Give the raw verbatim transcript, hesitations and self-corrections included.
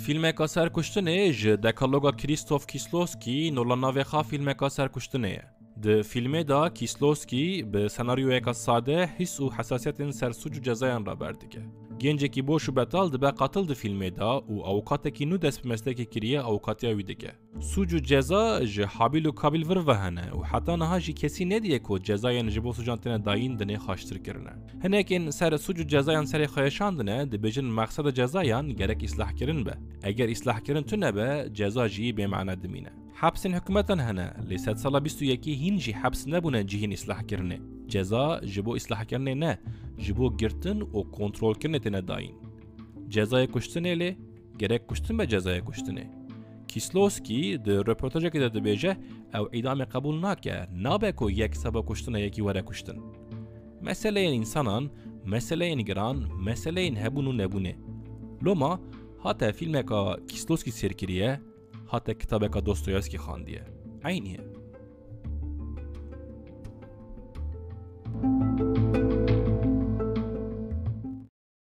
Fîlmeka ser kuştinê ji dekaloga Krzysztof Kieslowski nola navê xwe fîlmeka ser kuştinê ye. Di fîlmê de Kieslowski bi senaryoyeka sade his û hesasiyetên ser sûc û cezayan raber dike. Gencekî boş û betal dibe qatil di fîlmê de û awkatekî nû dest bi meslekê kiriye awkatiya wî dike. Sûc û ceza ji Habil û Kabil vir ve hene û heta niha jî kesî nediye ku cezayên ji bo sûcan têne dayîn dinê xaştir kirine. Hinekên ser sûc û cezayan serê xwe şandine, dibêjin mexseda cezayan gerek îslahkirin be. Eger îslahkirin tune be, ceza jî bêmane dimîne. Hepsên hikûmetan hene, lê sedsala bîst û yekê hîn jî heps nebûne cihên îslahkirinê. Ceza ji bo îslahkirinê ne, ji bo girtin û kontrolkirinê têne dayîn. Cezayê kuştinê lê gerek kuştin be cezayê kuştinê. Kîslowskî di röportajekê de dibêje, ew îdamê qebûl nake, nabe ku yek seba kuştina yekî were kuştin. Meseleyên însanan, meseleyên giran, meseleyên hebûn û nebûnê. Loma hate fîlmeka Kîslowskî sêr kiriye, hate kitabeka Dostoyevskî xandiye. Eynî ye.